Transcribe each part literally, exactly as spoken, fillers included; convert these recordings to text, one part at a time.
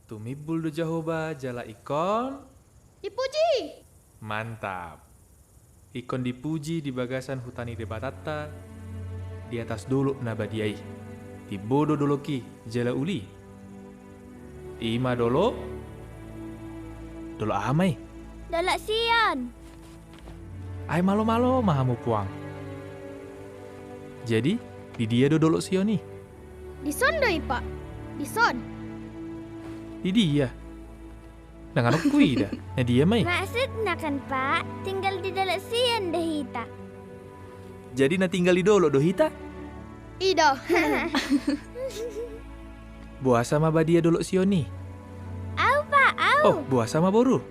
Tumimbul do Jahowa jala ingkon dipuji. Mantap. Ingkon dipuji di bagasan huta ni Debatanta, di atas dolok na badia i. Timbo do dolok i jala uli. I ma dolok, dolok aha ma i? Dolok Sion. Ai malo-malo ma hamu puang. Jadi, di dia do dolok Sion i? Dison do i, Pak. Dison. Di dia? Ndang adong huida. Na dia ma i? Maksudna kan, Pak, tinggal di dolok Sion do hita. Jadi na tinggal di dolok do hita? I do. Boasa ma badia dolok Sion i? Au, Pak, au. Oh, boasa ma, boru?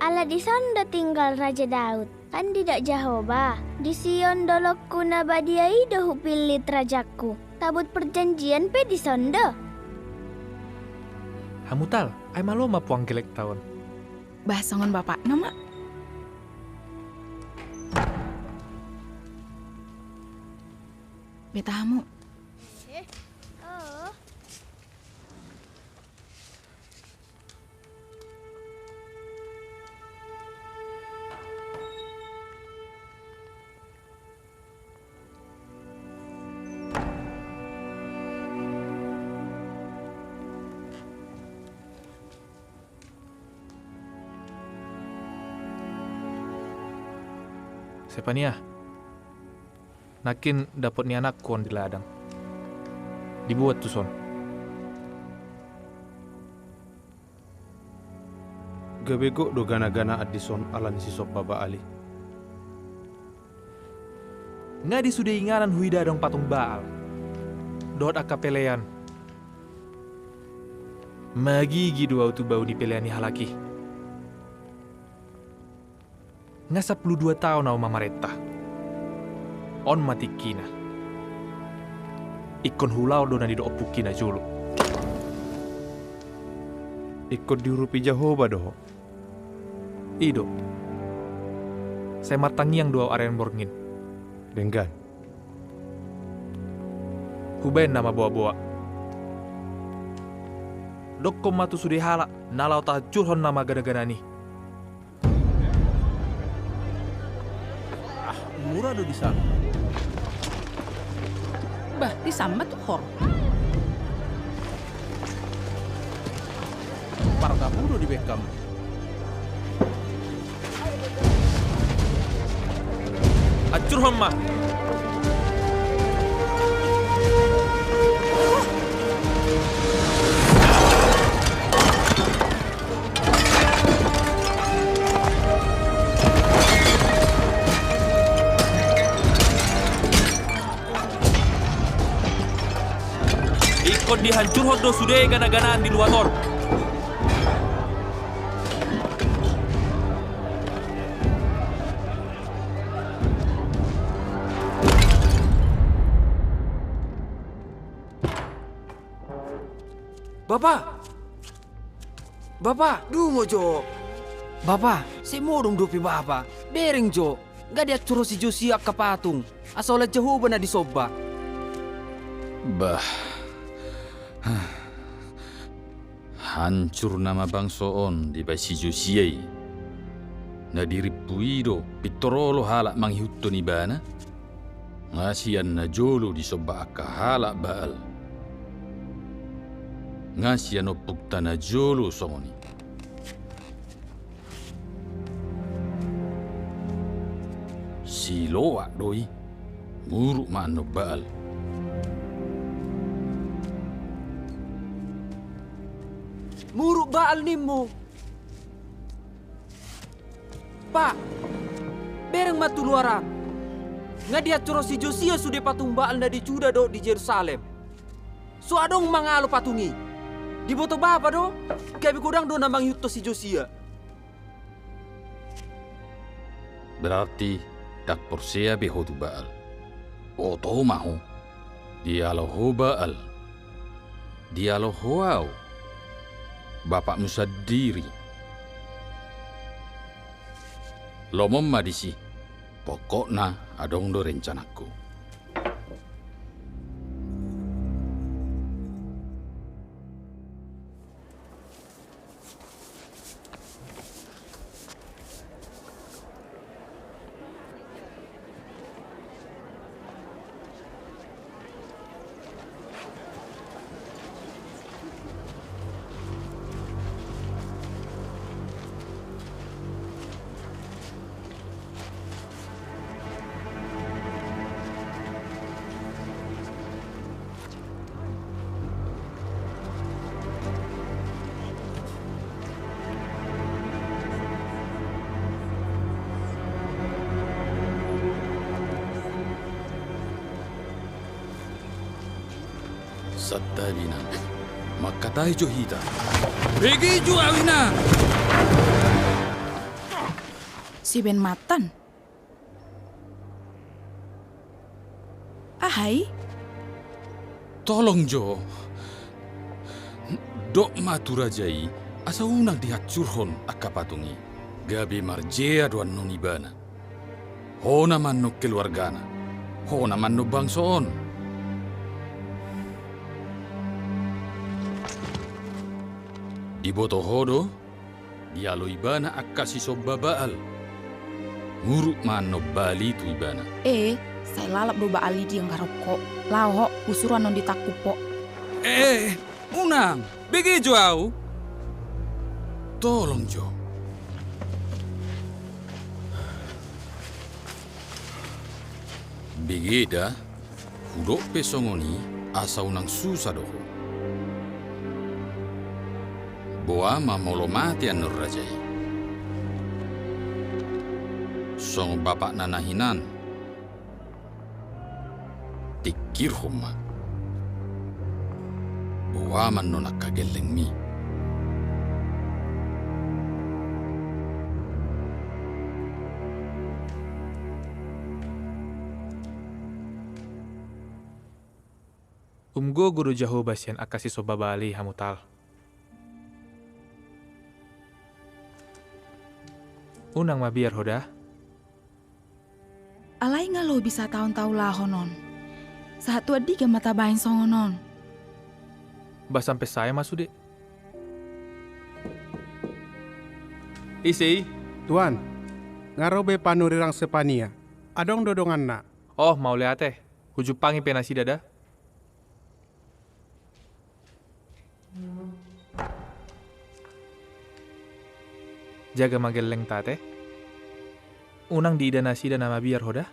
Ala dison do tinggal Raja Daud. Kan didok Jahowa, di Sion dolokku na badia i do hupillit rajangku. Tabut perjanjian pe dison do. Hamu Tal, ai malo ma puang gelekta on. Bah, songon bapakna ma. Beta hamu. Eh, oh. Sepania. Nangkin dapot ni anakku on di ladang. Dibuat tuson. Gabe gok do gana-ganaan dison ala ni si somba Baal i. Nga di sude inganan huida adong patung Baal dohot angka pelean. Magigi do au tu bau ni pelean ni halak i. Nga sampulu dua taon au mamarenta. On ma tingkina. Ingkon hulaon do na nidok ompungki na jolo. Ingkon diurupi Jahowa do ho? I do. Sai martangiang do au arian borngin. Denggan. Hubaen nama boa-boa. Dokkon ma tu sude halak na laho tahansurhon nama gana-ganaan i. Ah, mura do di sana. Bah, di sana ma tu hor. Pargabu do di bekam. Hancurhon ma. Ingkon dihancurhon do sude gana-ganaan di luat on. Bapa! Bapa! Dungo jo! Bapa, sai modom dope bapa. Bereng jo, nga dihancurhon si Josia angka patung, asa holan Jahowa na disomba. Bah. Hancur nama bangso on dibahen si Josia i. Na dirimpu i do pintor olo halak mangihuthon ibana. Nga sian na jolo disomba angka halak Baal. Nga sian ompungta na jolo songon i. Siloak do i. Muruk ma annon Baal. Muruk Baal nimmu. Pak, bereng ma tu luar an. Nga dihancurhon si Josia sude patung Baal na di Juda dohot di Jerusalem. So adong mangalo patung i. Diboto bapa do? Gabe godang do na mangihuthon si Josia. Berarti ndang porsea be ho tu Baal. Oto ma ho. Dialo ho Baal. Dialo ho au, bapakmu sandiri. Lomom ma disi. Pokokna adong do rencanangku. Santabi, Inang. Mangkatai jo hita. Bege jo ahu, Inang! Sibaen matan. Aha i? Tolong jo. Dok ma tu raja i, asa unang dihansurhon angka patung i. Gabe marjea do annon ibana. Hona ma annon keluargana. Hona ma annon bangso on. Diboto ho do? Dialo ibana angka sisomba Baal. Nguruk ma annon Baal i tu ibana. E, sai lalap do Baal i di anggarongko. Laho ho, husuru annon ditangkup ho. E, unang, bege jo ahu. Tolong jo. Bege da. Hudok pe songon i, asa unang susa do ho. Boa ma molo mate annon raja i. Songon bapakna na hinan. Tingkirhon ma. Boa ma annon angka gellengmi. Umgogo do Jahowa sian angka sisomba Baal i hamu, Tal. Unang mabiar ho da. Alai nga lobi sataon taulahon on. Sahat tu andigan ma tabaen songon on? Ba sampe sae ma sude. Ise i? Tuan, nga ro be panurirang Sepania. Adong do donganna. O, mauliate. Hujumpangi pe nasida da. Jaga ma gellengta ate. Unang diida nasida na mabiar ho da.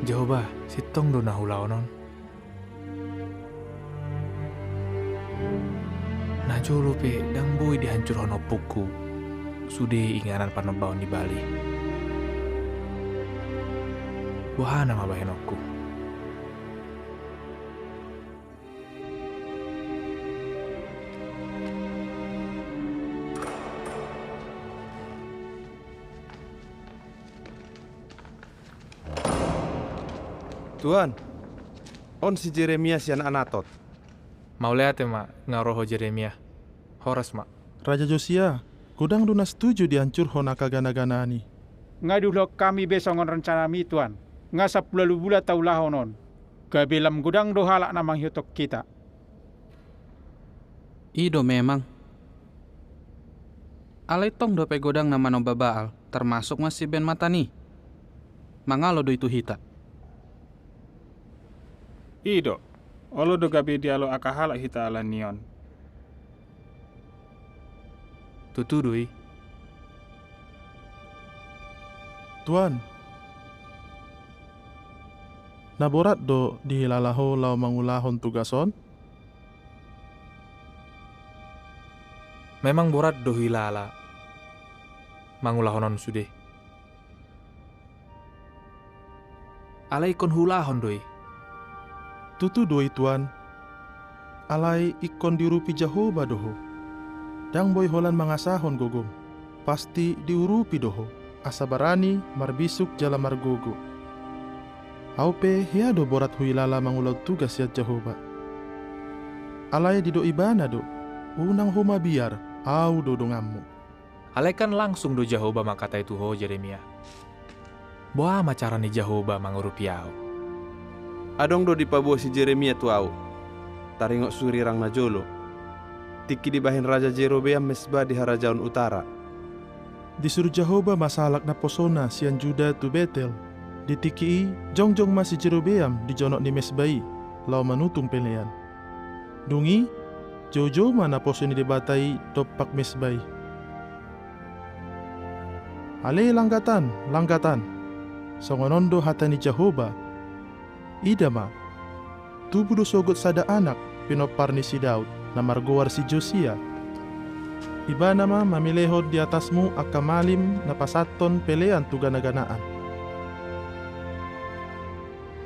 Jahowa, sintong do na huulahon on. Najolo pe ndang boi dihansurhon ompungku sude inganan panombaon ni Baal i. Boha nama bahenonku? Tuan, on si Jeremia sian Anatot. Mauliate ma, nga ro ho Jeremia. Horas ma. Raja Josia, godang do na setuju dihansurhon angka ganaganaan i. Nga diulahon hami be songon rencanami, Tuan. Nga sampulu ualu bulan taulahon on. Gabe lam godang do halak na mangihuthon hita. I do memang. Alai tong dope godang na manomba Baal, termasuk ma sibaen matan i. Mangalo do i tu hita. I do, olo do gabe dialo angka halak hita ala ni on. Tutu do i. Tuan, na borat do dihilala ho laho mangulahon tugas on? Memang borat do huhilala mangulahon on sude. Alai ingkon huulahon do i. Tutu do i, Tuan. Alai ingkon diurupi Jahowa do ho. Ndang boi holan mangasahon gogom. Pasti diurupi do ho, asa barani, marbisuk jala margogo. Ahu pe hea do borat huhilala mangulahon tugas sian Jahowa. Alai didok Ibana do, unang ho mabiar, Ahu do donganmu. Alai kan langsung do Jahowa mangkatai tu ho, Jeremia. Boha ma cara ni Jahowa mangurupi ahu? Adong do dipaboa si Jeremia tu ahu, taringot surirang najolo, tingki dibahen Raja Jerobeam mesbah di harajaon utara. Disuru Jahowa ma sahalak naposona sian Juda tu Betel. Di tingki i, jongjong ma si Jerobeam di jonok ni mesbah i, laho manutung pelean. Dung i, joujou ma naposo ni Debata i dompak mesbah i. Ale langgatan, langgatan, songon on do hata ni Jahowa: Ida ma, tubu do sogot sada anak, pinompar ni si Daud, na margoar si Josia. Ibana ma mamilehon di atasmu angka malim na pasahathon pelean tu ganaganaan.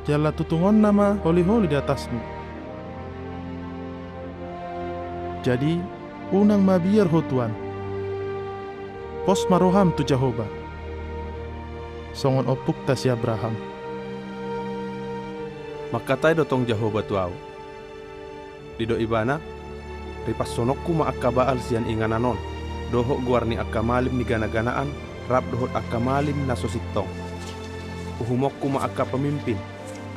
Jala tutungonna ma holiholi di atasmu. Jadi, unang mabiar ho, tuan. Pos ma roham tu Jahowa, songon ompungta si Abraham. Mangkatai do tong Jahowa tu ahu. Didok Ibana: Ripashononku ma angka Baal sian inganan on, dohot goar ni angka malim ni ganaganaan, rap dohot angka malim na so sintong. Uhumonku ma angka pemimpin,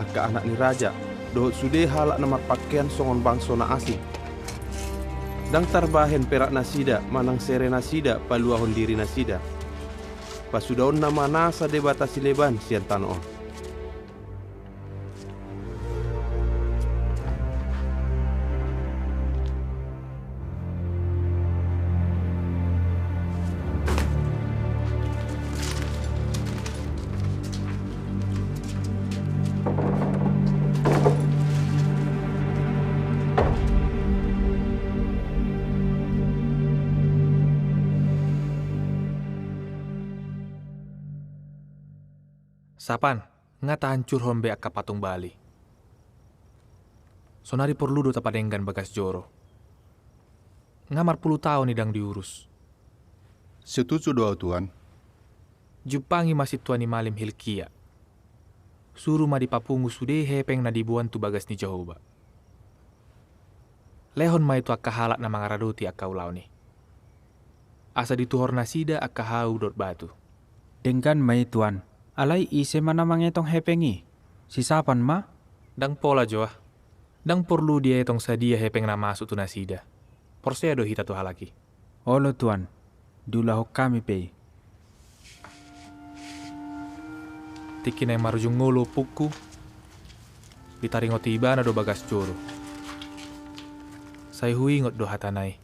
angka anak ni raja, dohot sude halak na marpangkean songon bangso na asing. Ndang tarbahen peraknasida manang serenasida paluahon dirinasida, pasudaonna ma nasa debata sileban sian tano on. Safan, nga tahansurhon be angka patung Baal i. Sonari porlu do tapadenggan bagas joro. Nga marpulu taon i ndang diurus. Setuju do ahu, tuan. Jumpangi ma sintua ni malim Hilkia. Suru ma dipapungu sude hepeng na diboan tu bagas ni Jahowa. Lehon ma i tu angka halak na mangaradoti angka ulaon i, asa dituhor nasida angka hau dohot batu. Denggan ma i, tuan. Alai ise ma na mangetong hepeng i? Si Safan ma? Ndang pola jo ah. Ndang porlu dietong sadia hepeng na masuk tu nasida. Porsea do hita tu halak i. Olo, tuan. Diulahon hami pe i. Tingki naeng marujung ngolu ompungku, ditaringoti ibana do bagas joro. Sai huingot do hatana i.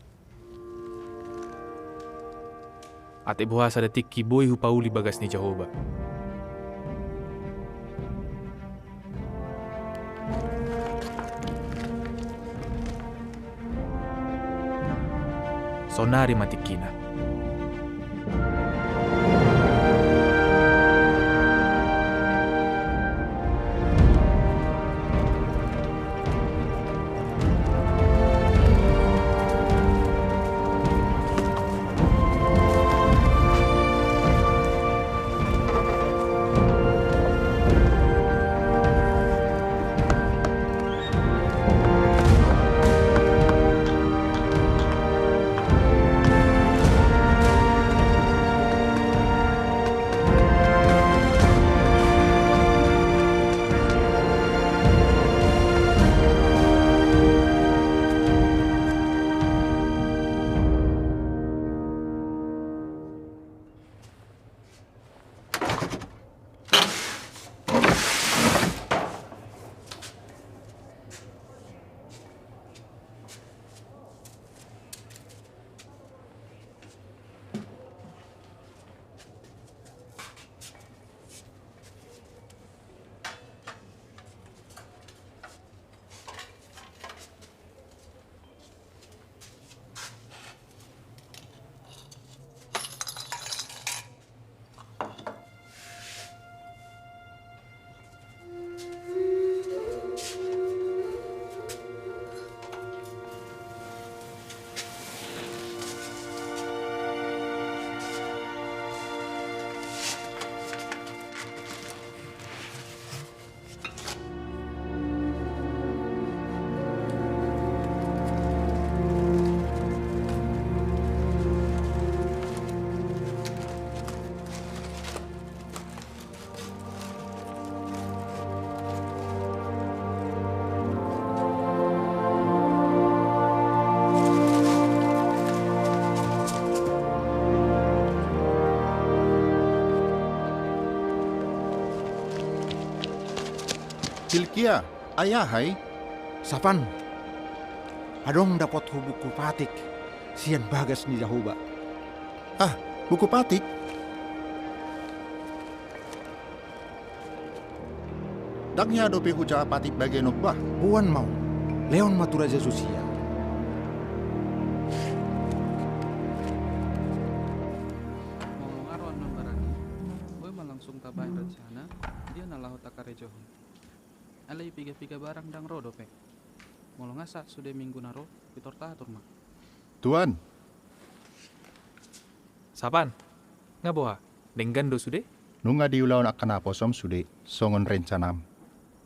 Atik boha sada tingki boi hupauli bagas ni Jahowa. Sonari ma tingkina. Hilkia, ai aha i? Safan, adong dapothu buku patik sian bagas ni Jahowa. Ah, buku patik? Ndang hea dope hujaha patik bagenon bah. Boan ma on. Lehon ma tu raja Josia. Molo nga ro annon barani, boi ma langsung tabahen rencana dia na laho takarejohon. Alai piga-piga barang ndang ro dope. Molo nga sahat sude minggu na ro, pintor tahatur ma. Tuan. Sapan, nga boha? Denggan do sude? Nunga diulahon angka naposom sude, songon rencanam.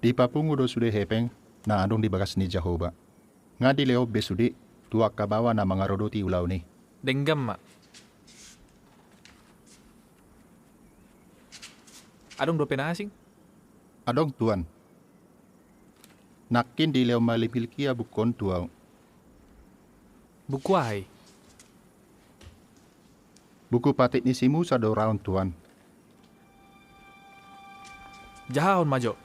Dipapungu do sude hepeng na adong di bagas ni Jahowa. Nga dilehon be sude tu angka baoa na mangaradoti ulaon i. Denggan ma. Adong dope na asing? Adong, Tuan. Nangkin dilehon malim Hilkia buku on tu ahu. Buku aha i? Buku patik ni si Musa do ra on, Tuan. Jahahon ma jo.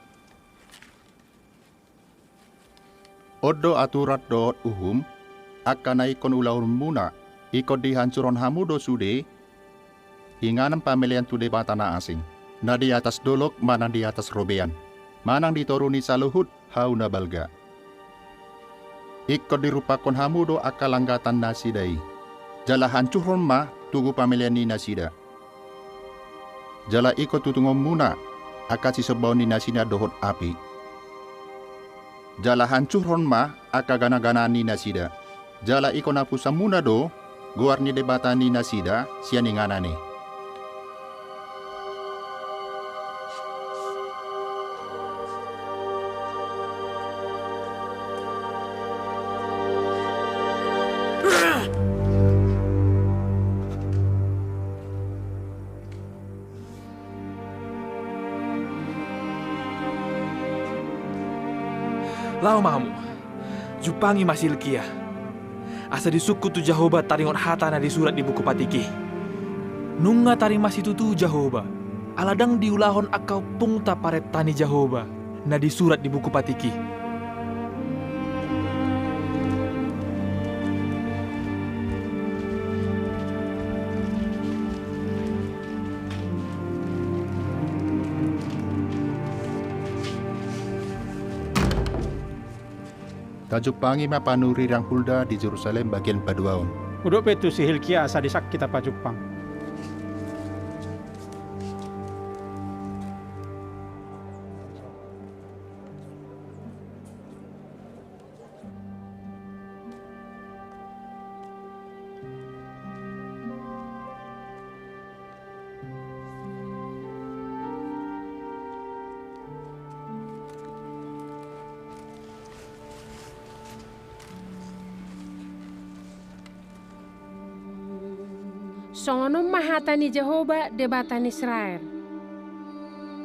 On do aturan dohot uhum, angka na ingkon ulahonmuna, ingkon dihansurhon hamu do sude, inganan pamelean tu debata na asing, na di atas dolok manang di atas robean, manang di toru ni saluhut hau na balga. Ingkon dirumpakhon hamu do angka langgatan nasida i, jala hansurhon ma tugu pamelean ni nasida. Jala ingkon tutungonmuna angka sisombaon ni nasida dohot api. Jala hansurhon ma angka ganaganaan ni nasida. Jala ingkon apusanmuna do goar ni debata ni nasida sian inganan i. Laho ma hamu, jumpangi ma si Hilkia, asa disungkun tu Jahowa taringot hata na disurat di buku patik i. Nunga tarima situtu Jahowa, ala ndang diulahon angka ompungta parenta ni Jahowa na disurat di buku patik i. Tajumpangi ma panurirang Hulda di Jerusalem bagian paduahon. Hudok pe tu si Hilkia asa disangkit pajumpang. Songon on ma hata ni Jahowa, Debata ni Israel: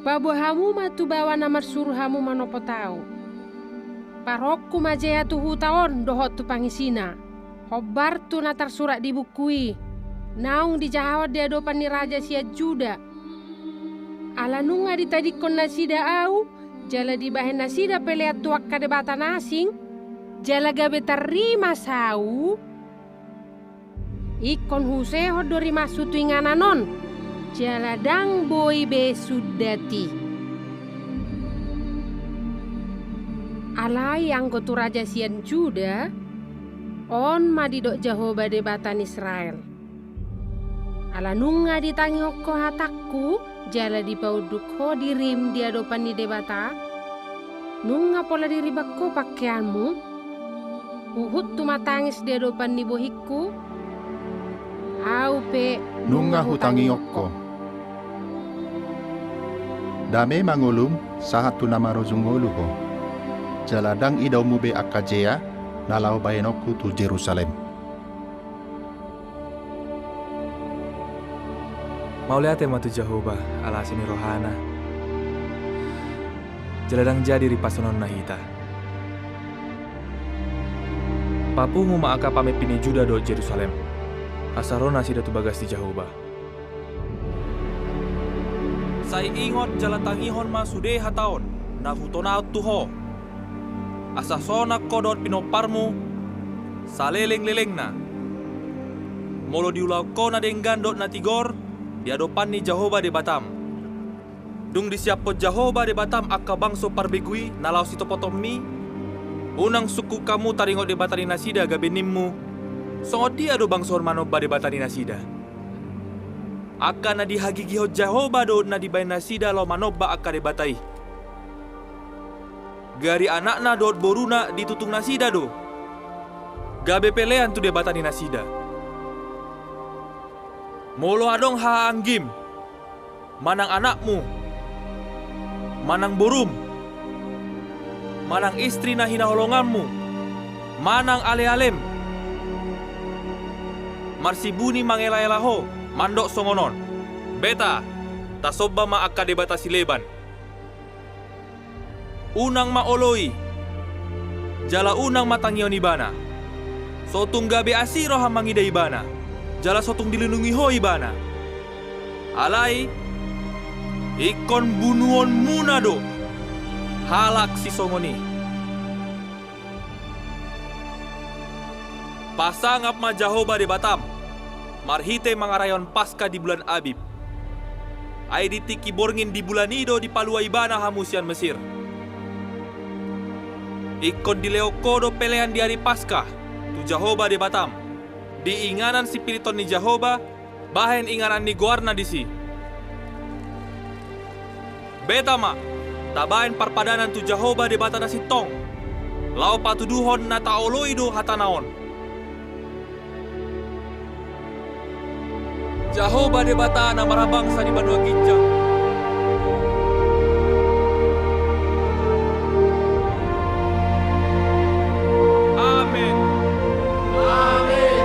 Paboa hamu ma tu baoa na marsuru hamu manopot ahu. Parhonku ma jea tu huta on dohot tu pangisina, hombar tu na tarsurat di buku i, naung dijahahon di adopan ni raja sian Juda. Ala nunga ditadingkon nasida ahu, jala dibahen nasida pelean tu angka debata na asing, jala gabe tarrimas ahu, ingkon husehon do rimashu tu inganan on, jala ndang boi be sundat i. Alai anggo tu raja sian Juda, on ma didok Jahowa, Debata ni Israel: Ala nunga ditangihon ho hatangku, jala dipaunduk ho dirim di adopan ni Debata, nunga pola diriban ho pangkeanmu, huhut tu ma tangis di adopan ni bohingku, ahu pe nunga hutangihon ho. Dame ma ngolum sahat tu na marujung ngolu ho, jala ndang idaonmu be angka jea na laho bahenonku tu Jerusalem. Mauliate ma tu Jahowa, ala asi ni rohana, jala ndang jadi ripashononna hita. Papungu ma angka pamimpin ni Juda dohot Jerusalem, asa ro nasida tu bagas ni Jahowa. Sai ingot jala tangihon ma sude hata on na hutonaon tu ho, asa sonang ho dohot pinomparmu salelenglelengna, molo diulahon ho na denggan dohot na tigor di adopan ni Jahowa Debatam. Dung disiaphon Jahowa Debatam angka bangso parbegu i na laho sitopotonmi, unang sungkun hamu taringot debata ni nasida gabe nimmu: Songon dia do bangso on manomba debata ni nasida? Angka na dihagigihon Jahowa do na dibahen nasida laho manomba angka debata i. Gari anakna dohot boruna ditutung nasida do, gabe pelean tu debata ni nasida. Molo adong hahaanggim, manang anakmu, manang borum, manang istri na hinaholonganmu, manang alealem, marsibuni mangelaela ho, mandok songon on: Beta, tasomba ma angka debata sileban. Unang ma oloi, jala unang ma tangihon ibana. So tung gabe asi roham mangida ibana, jala so tung dilindungi ho ibana. Alai ingkon bunuonmuna do halak sisongon i. Pasangap ma Jahowa Debatam marhite mangarayahon Paska di bulan Abib. Ai di tingki borngin di bulan i do dipalua ibana hamu sian Mesir. Ingkon dilehon ho do pelean di ari Paska tu Jahowa Debatam, di inganan sipiliton ni Jahowa, bahen inganan ni goarna disi. Beta ma, tabahen parpadanan tu Jahowa Debata na sintong, laho patuduhon na taoloi do hatana on. Jahowa Debata na marhabangsa di banua ginjang. Amen. Amen.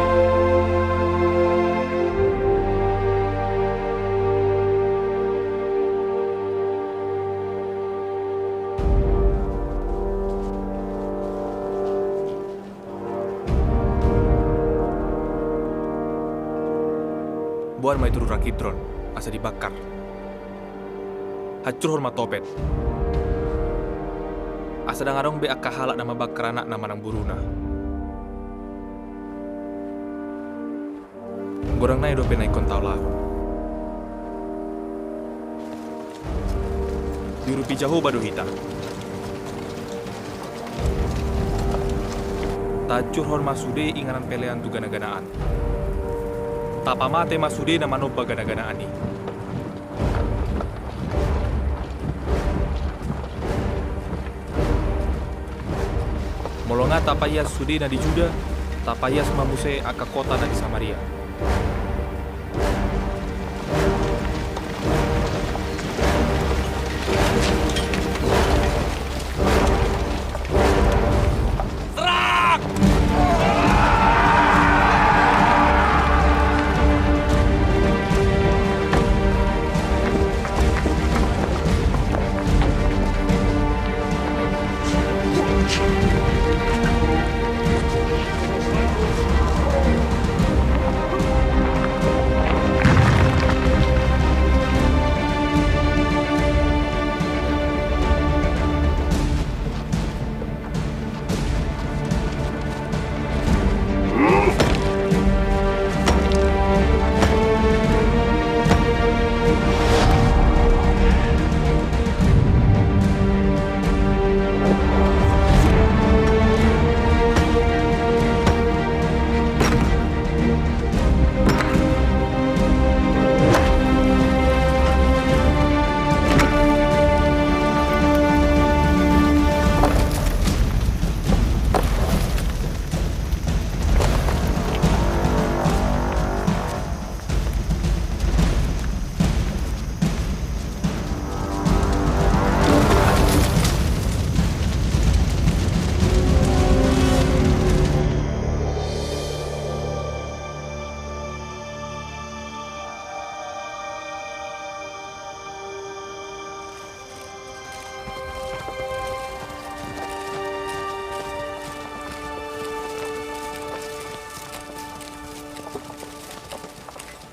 Boan ma i tu rura Kidron, asa dibakar. Hancurhon ma Topet, asa ndang adong be angka halak na mambakar anakna manang boruna. Godang nai dope na ingkon taolahon. Diurupi Jahowa do hita. Tahancurhon ma sude inganan pelean tu ganaganaan. Tapamate ma sude na manomba ganaganaan i. Molo nga tapaias sude na di Juda, tapaias ma muse angka kota na di Samaria.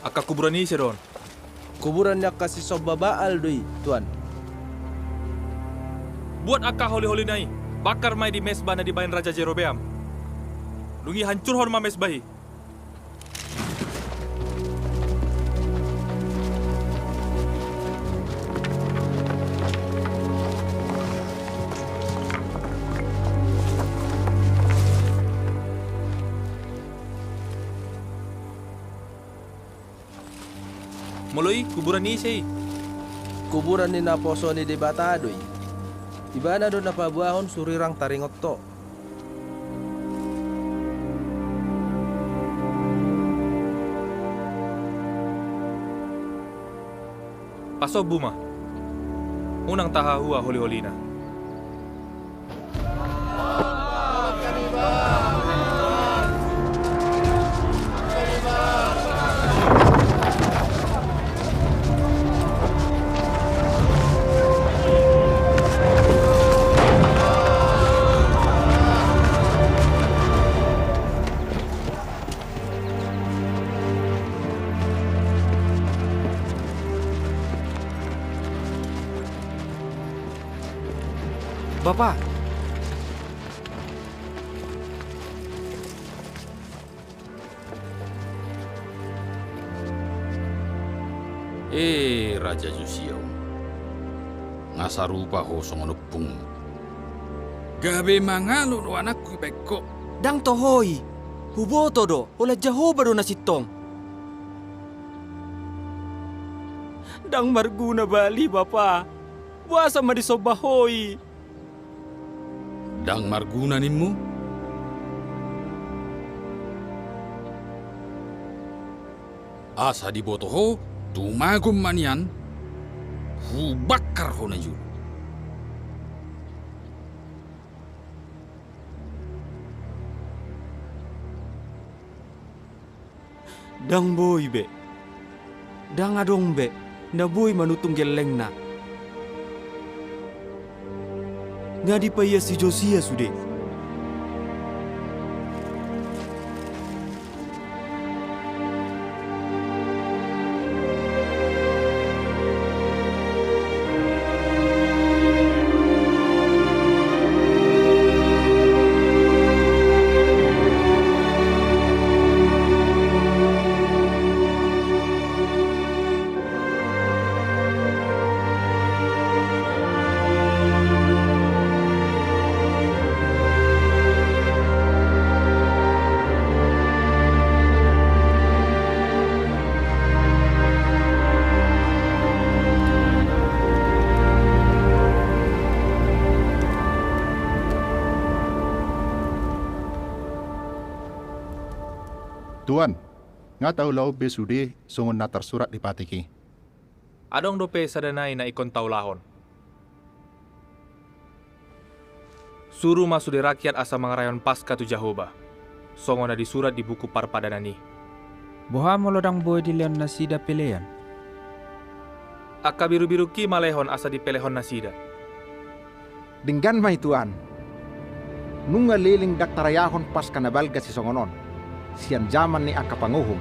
Angka kuburan i ise do on? Kuburan ni angka sisomba Baal do i, Tuan. Buat angka holiholina i, bakar ma i di mesba na dibahen Raja Jerobeam. Dung i hancurhon ma mesba i. Molo i, kuburan ni ise i? Kuburan ni naposo ni Debata do i. Ibana do na paboahon surirang taringot ho. Pasombu ma. Unang tahahua holiholina. Bapa! E Raja Josia on, nga sarupa ho songon ompungmu. Gabe mangalo do anakku ibaen ho. Ndang toho i, huboto do, holan Jahowa do na sintong. Ndang marguna bali, Bapa. Boasa ma disomba ho i? Ndang marguna nimmu? Asa diboto ho, tumagon ma nian, hubangkar ho na jolo. Ndang boi be. Ndang adong be na boi manutung gellengna. Nga dipaias si Josia sude. Tuan, nga taulahon be sude songon na tarsurat di patik i. Adong dope sada nai na ingkon taulahon. Suru ma sude rakyat asa mangarahon Paska tu Jahowa, songon na disurat di buku parpadanan i. Boha molo ndang boi dilehon nasida pelean? Angka birubirungki ma lehon asa dipelehon nasida. Denggan ma i, Tuan. Nunga leleng ndang tarayahon Paska na balga sisongon on, sian jaman ni angka panguhum.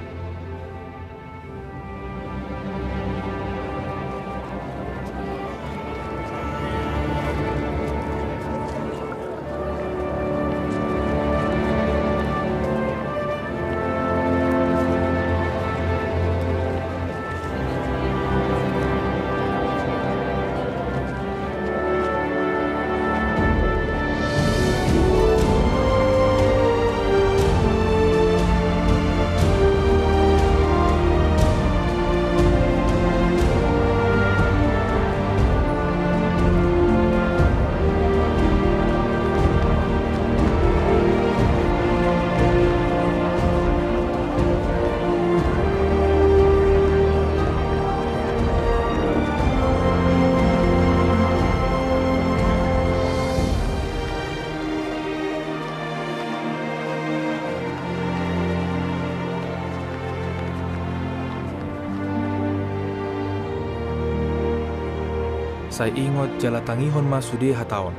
Sai ingot jala tangihon ma sude hata on,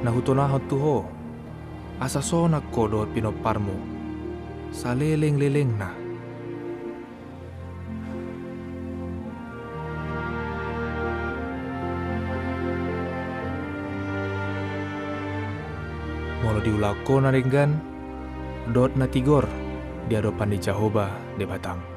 na hutonahon tu ho, asa sonang ho dohot pinomparmu, salelenglelengna. Molo diulahon ho na denggan, dohot na tigor di adopan ni Jahowa Debatam.